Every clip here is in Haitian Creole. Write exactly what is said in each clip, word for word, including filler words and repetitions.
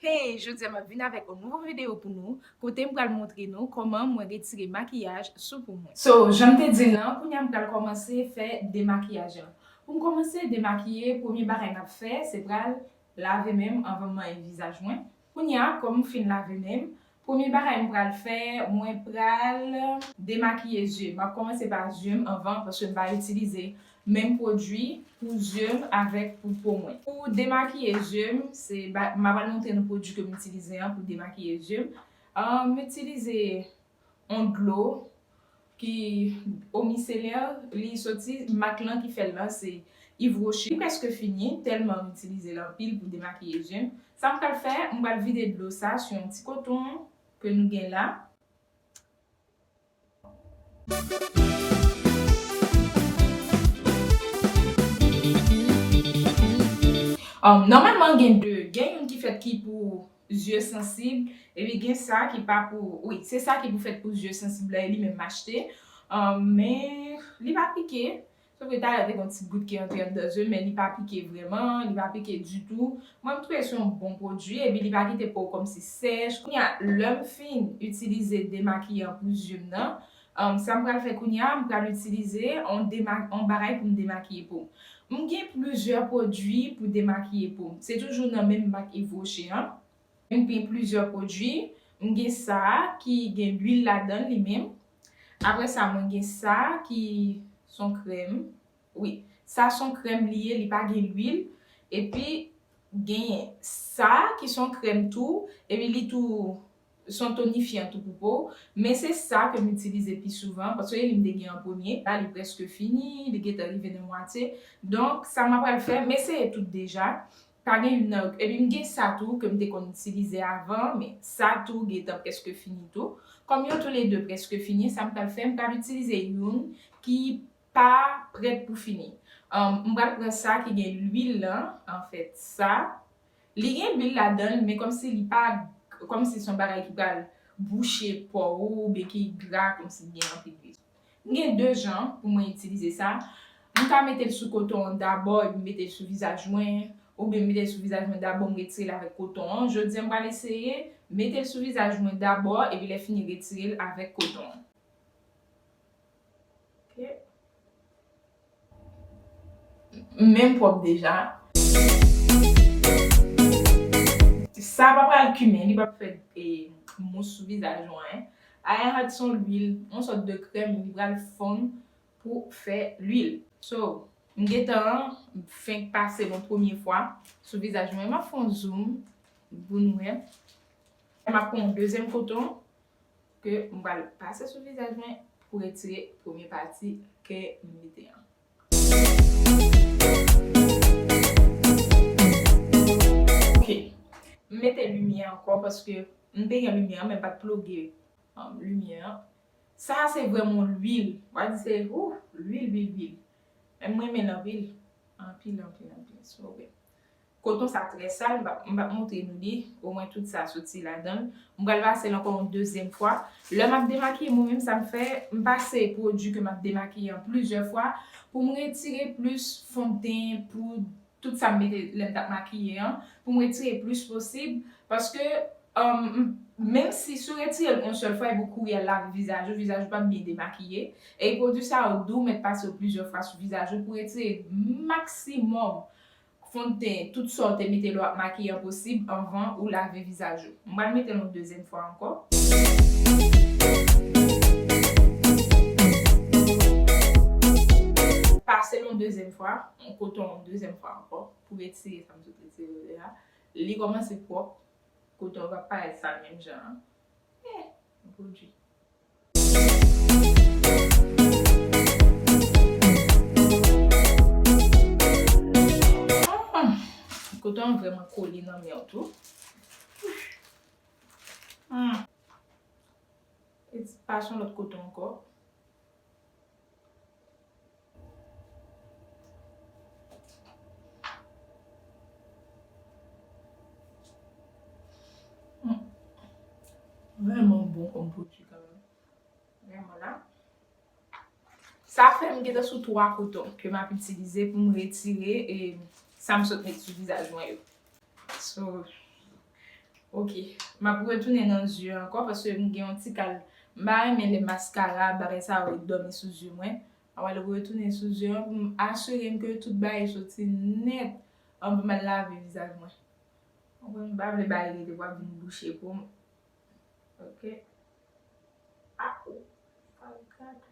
Hey, jodi a m ap vin avèk yon nouvo videyo pou nou, kote m pral montre nou kòman mwen retire makiyaj sou po mwen. So, jan m te di l lan, kounye a m pral kòmanse fè demakiyaj lan. Pou m kòmanse demakiye, premye bagay m ap fè, se pral lave men m anvan m manyen vizaj mwen. Kounye a, kòm m fin lave men m, premye bagay m pral fè, mwen pral demakiye zye m. M ap kòmanse pa zye m anvan, paske m pa itilize menm pwodui pou zye m avèk pou po mwen. Pou demakiye zye m, se ba-, m ap pral montre nou pwodui ke m itilize an pou demakiye zye m. Ah, m itilize yon dlo ki o micellar, li soti, mak lan ki fè l lan se Yves Rocher. Li prèske fini, tèlman m itilize l anpil pou demakiye zye m. Sa m pral fè, m pral vide dlo sa sou yon ti koton ke nou gen la. Um, nòmalman, gen de. Gen youn ki fèt ki pou zye sansib, epi gen sa ki pa pou, wi, se sa ki pou fèt pou zye sansib la, e li menm m achte. Um, men li pa pike. Sòf ke talè te gen yon ti gout ki antre anndan zye m, men li pa pike vrèman, li pa pike ditou. Mwen, m twouve se yon bon pwodui, epi li pa kite po w kòmsi sèch. Kounye a, lè m fin itilize demakiyan pou zye m nan, um, sa m pral fè kounye a, m pral itilize yon dema-, yon bagay pou m demakiye po m. M gen plizyè pwodui pou demakiye po m. Se toujou nan menm mak Yves Rocher an. M gen plizyè pwodui. M gen sa a ki gen lwil ladan l li menm. Apre sa, mwen gen sa a ki s on krèm. Wi, sa s on krèm li ye, li pa gen lwil. Epi, gen sa a ki s on krèm tou. Epi, li tou s on tonifyan tou pou po. Men se sa ke m itilize pi souvan, paske li m te gen an premye. La, li prèske fini, li gentan rive nan mwatye. Donk, sa m apral fè, m eseye tout deja. Pa gen youn nan yo. Epi m gen sa tou ke m te konn itilize avan, men sa tou gentan prèske fini tou. Kòm yo toulede prèske fini, sa m pral fè, m pral itilize youn ki pa prèt pou fini. Um, m pral pran sa ki gen lwil lan, anfèt, sa. Li gen lwil ladan l, men kòmsi li pa, kòmsi s on bagay ki pral bouche po ou, oubyen ki gra, kòmsi li gen anpil lwil. M gen de jan pou mwen itilize sa. M ka mete l sou koton an dabò, epi m mete l sou vizaj mwen, oubyen m mete l sou vizaj mwen dabò, m retire l avèk koton an. Jodi a, m pral eseye mete l sou vizaj mwen dabò, epi lè fini retire l avèk koton an. Ok. M menm pwòp deja. Sa pa pral kimen, li p ap fè, e, mous sou vizaj ou anyen. Aya Hudson lwil, yon sòt de krèm, li pral fonn pou fè lwil. So, m gentan fenk pase l yon premye fwa sou vizaj mwen. M ap fè yon zoom pou nou wè. M ap pran yon dezyèm koton ke m pral pase sou vizaj mwen pou retire premye pati ke m mete an. Ok. M mete limyè ankò paske m te gen limyè an, men m pa t ploge, um, limyè an. Sa a se vrèman lwil. W a di se, ou, lwil, lwil, lwil. Men m renmen l anpil. Anpil, anpil, anpil. So, ok. Koton sa trè sal, m p ap, m p ap montre nou li. Omwen tout sa soti ladan l. M pral pase l ankò yon dezyèm fwa. Lè m ap demakiye mwen menm, sa m fè, m pase pwodui ke m ap demakiye an plizyè fwa pou m retire plis fondten, poud, tout sa m mete lè m t ap makiye an, pou m retire plis posib, paske, um, menm si, si w retire l yon sèl fwa epi w kouri al lave vizaj ou, vizaj ou p ap byen demakiye. E pwodui sa yo di w mèt pase yo plizyè fwa sou vizaj ou pou retire maksimòm fondten, tout sa w te mete lè w ap makiye an posib anvan ou lave vizaj ou. M pral mete l yon dezyèm fwa ankò. Pase l yon dezyèm fwa, yon koton yon dezyèm fwa ankò pou retire sa m sot retire yo deja. Li kòmanse pwòp, koton an p ap parèt sal menm jan an. Eh, yon pwodui. Koton an vrèman kole nan men w tou. Hmm. E pase yon lòt koton ankò. Hmm. Vrèman bon kòm pwodui kanmenm. Vrèman la. Sa fè m gentan sou twa koton ke m ap itilize pou m retire, e, sa m sot met sou vizaj mwen yo. So, Ok, m ap retounen nan zye ankò paske m gen yon ti kal. M pa renmen lè maskara, bagay sa yo ret dòmi sou zye mwen. M ap al retounen sou zye an pou m asire m ke tout bagay soti nèt anvan m al lave vizaj mwen. Ou konprann, m pa vle bagay rete pou ap vin bouche po m. Ok. Ah, oh my God.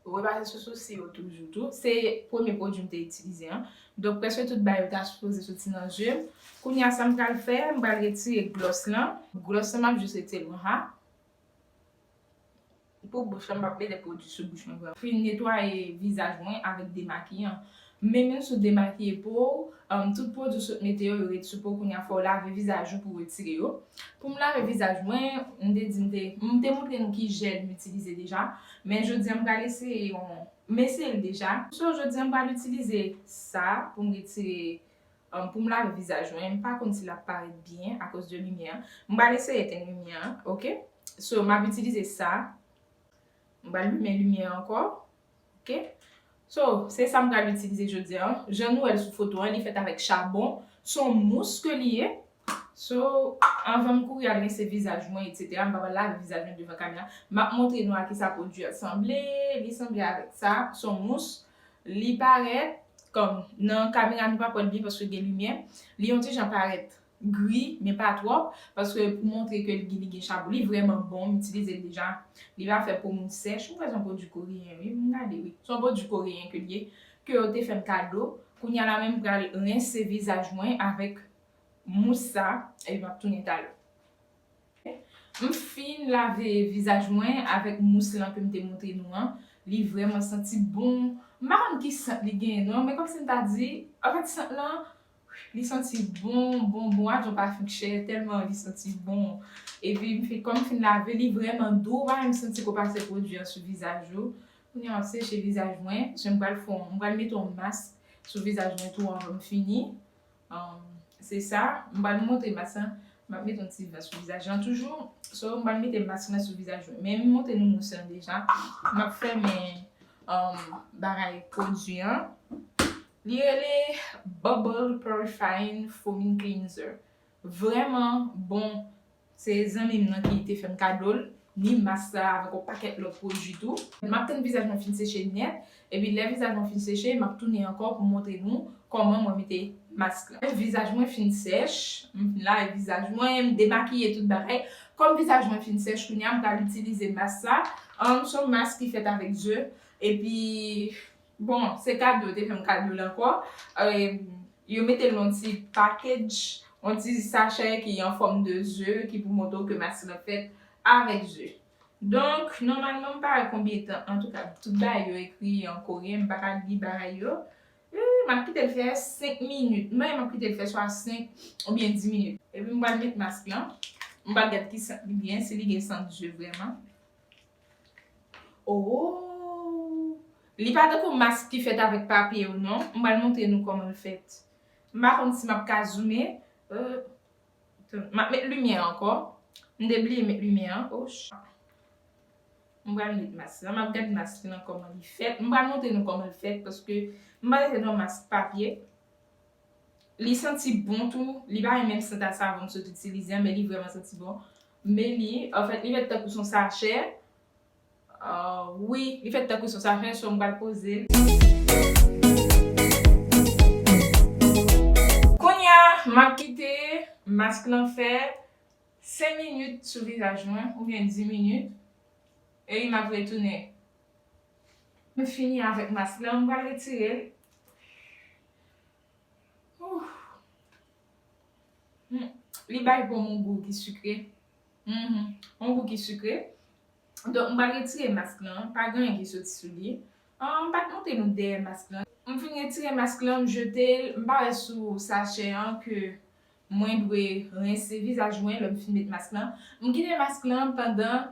Repase sou sousi yo toujou tou. Se premye pwodui m te itilize an. Donk, prèske tout bagay yo ta sipoze soti nan zye m. Kounye a, sa m pral fè, m pral retire glòs lan. Glòs lan, m ap jis retire l konsa. Pou bouch lan, m p ap mete pwodui sou bouch mwen vrèman. Fin netwaye vizaj mwen avèk demakiyan. Men menm si w demakiye po w, um, tout pwodui w sot mete yo, yo ret sou po w, kounye a fò w lave vizaj ou pou w retire yo. Pou m lave vizaj mwen, m te di m te, m te montre nou ki jèl m itilize deja, men jodi a m pral eseye yon, m eseye l deja. So, jodi a m pral itilize sa pou m retire, um, pou m lave vizaj mwen. M pa konn si l ap parèt byen akoz de limyè an. M pral eseye etenn limyè an, ok? So, m ap itilize sa. M pral limen limyè an ankò. Ok? So, se sa m pral itilize jodi a. Jan nou wè l sou foto an, li fèt avèk chabon. Se yon mous ke li ye. So, anvan m kouri al rense vizaj mwen, etsetera, m pa pral lave vizaj mwen devan kamera. M ap montre nou a kisa pwodui a sanble. Li sanble avèk sa. Se yon mous. Li parèt, kòm nan kamera nou pa p wè l byen paske gen limyè. Li yon ti jan parèt gri, men pa twòp, paske pou montre ke li, li gen chabon. Li vrèman bon, m itilize l deja. Li pa fè po moun sèch. M kwè se yon pwodui koreyen, wi. M gade, wi. Se yon pwodui koreyen ke l ye, ke yo te fè m kado. Kounye a la menm, m pral rense vizaj mwen avèk mous sa, epi m ap tounen talè. M fin lave vizaj mwen avèk mous lan ke m te montre nou an. Li vrèman santi bon. M pa konn ki sant li genyen non, men kòmsi m ta di, anfèt, sant lan, li santi bon, bon, bon, a, yon pafen k chè, tèlman li santi bon. Epi m fin, kòm m fin lave, li vrèman dou, ou pa menm santi ke w pase pwodui an sou vizaj ou. Kounye a, m ap seche vizaj mwen, paske m pral fè yon, m pral mete yon mask sou vizaj mwen tou anvan m fini. Um, se sa, m pral montre mask lan. M ap mete yon ti van sou vizaj lan toujou. So, m pral mete mask lan sou vizaj mwen. Men m montre nou mous lan deja. M ap fèmen, um, bagay pwodui an. Li rele Bubble Purifying Foaming Cleanser. Vrèman bon. Se zanmi m nan ki te fè m kado l, ni mask la avèk yon pakèt lòt pwodui tou. M ap tann vizaj mwen fin seche nèt, epi lè vizaj mwen fin seche, m ap tounen ankò pou montre nou kòman mwen mete mask la. Vizaj mwen fin sèch, m fin lave vizaj mwen, m demakiye tout bagay. Kòm vizaj mwen fin sèch, kounye a m pral itilize mask la. An, se yon mask ki fèt avèk ze, epi, bon, se kado, yo te fè m kado l ankò. E, yo mete l nan yon ti package, yon ti sachè ki an fòm de ze, ki pou montre w ke mask lan fèt avèk ze. Donk, nòmalman, m pa wè konbyen tan. Antouka, tout bagay yo ekri an koreyen, m pa ka li bagay yo. Eh, m ap kite l fè senk minit. Mwen, m ap kite l fè swa senk oubyen dis minit. Epi m pral met mask lan. M pral gad ki sant li gen, si li gen sant ze vrèman. Oh! Li pa tankou mask ki fèt avèk papye yo, non. M pral montre nou kòman l fèt. M pa konn si m ap ka zoume. Euh, m ap met limyè ankò. M te bliye met limyè an. Oh, ch-, m pral met mask lan. M ap gad mask lan kòman li fèt. M pral montre nou kòman l fèt paske m pa te fè nan mask papye. Li santi bon tou. Li pa gen menm sant a savon m sot itilize an, men li vrèman santi bon. Men li, anfèt, li fèt tankou son sachè. Ah, wi, li fèt tankou son sachè, so m pral poze l. Kounye a, m ap kite mask lan fè senk minit sou vizaj mwen, oubyen dis minit. E m ap retounen. M fini avèk mask lan, m pral retire l. Ouf. Hmm. Li bay po m yon gou ki sikre. Mhm. Yon gou ki sikre. Donk, m pral retire mask lan. Pa gen anyen ki soti sou li. Ah, m pa t montre nou dèyè mask lan. M fin retire mask lan, m jete l. M pa wè sou sachè an ke mwen dwe rense vizaj mwen lè m fin met mask lan. M kite mask lan pandan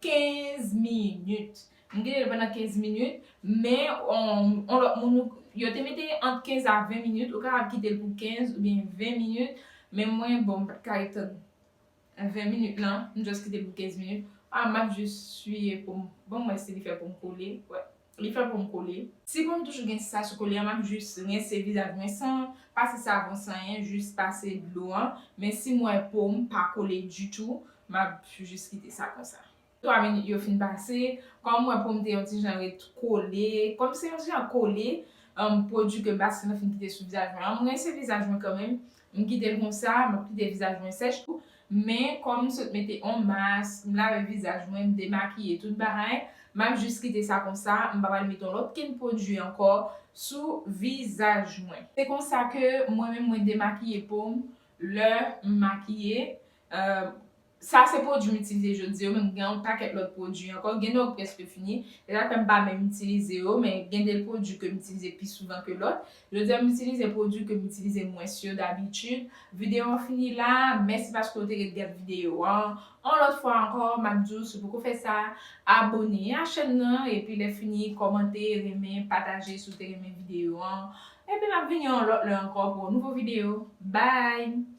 kenz minit. M kite l pandan kenz minit, men, um, yon lòt moun, yo te mete ant kenz a ven minit, ou kapab kite l pou kenz oubyen ven minit, men mwen, bon, m pa t ka ret tann ven minit lan, m just kite l pou kenz minit. Ah, m ap jis siye pou m, bon, m wè si li fè pou m kole. Wè, li fè pou m kole. Si pou m toujou gen sa sou kole a, m ap jis rense vizaj mwen san Pase savon san anyen, jis pase dlo an. Men si m wè po m pa kole ditou, m ap jis kite sa konsa. Twa minit yo fin pase, kòm m wè po m te yon ti jan ret kole, kòm se yon ti jan kole, um, pwodui ke m pase lan fin kite sou vizaj mwen an. M rense vizaj mwen kanmenm, m kite l konsa, m ap kite vizaj mwen sèch tou. Men kòm m sot mete yon mask, m lave vizaj mwen, m demakiye tout bagay, m ap jis kite sa konsa, m pa pral mete yon lòt kenn pwodui ankò sou vizaj mwen. Se konsa ke mwen menm mwen demakiye po m lè m makiye. Euh, sa se pwodui m itilize jodi yo, men m gen yon pakèt lòt pwodui ankò. Gen de yo k prèske fini. Se sa k fè m pa menm itilize yo, men gen de pwodui ke m itilize pi souvan ke lòt. Jodi a, m itilize pwodui ke m itilize mwens yo dabitid. Videyo an fini la. Mèsi paske w te ret gad videyo an. Yon lòt fwa ankò, m ap di w, si w poko fè sa, abòne a chèn nan, epi lè fini, kòmante, renmen, pataje si w te renmen videyo an. Epi m ap vini yon lòt lè ankò pou yon nouvo videyo. Bye!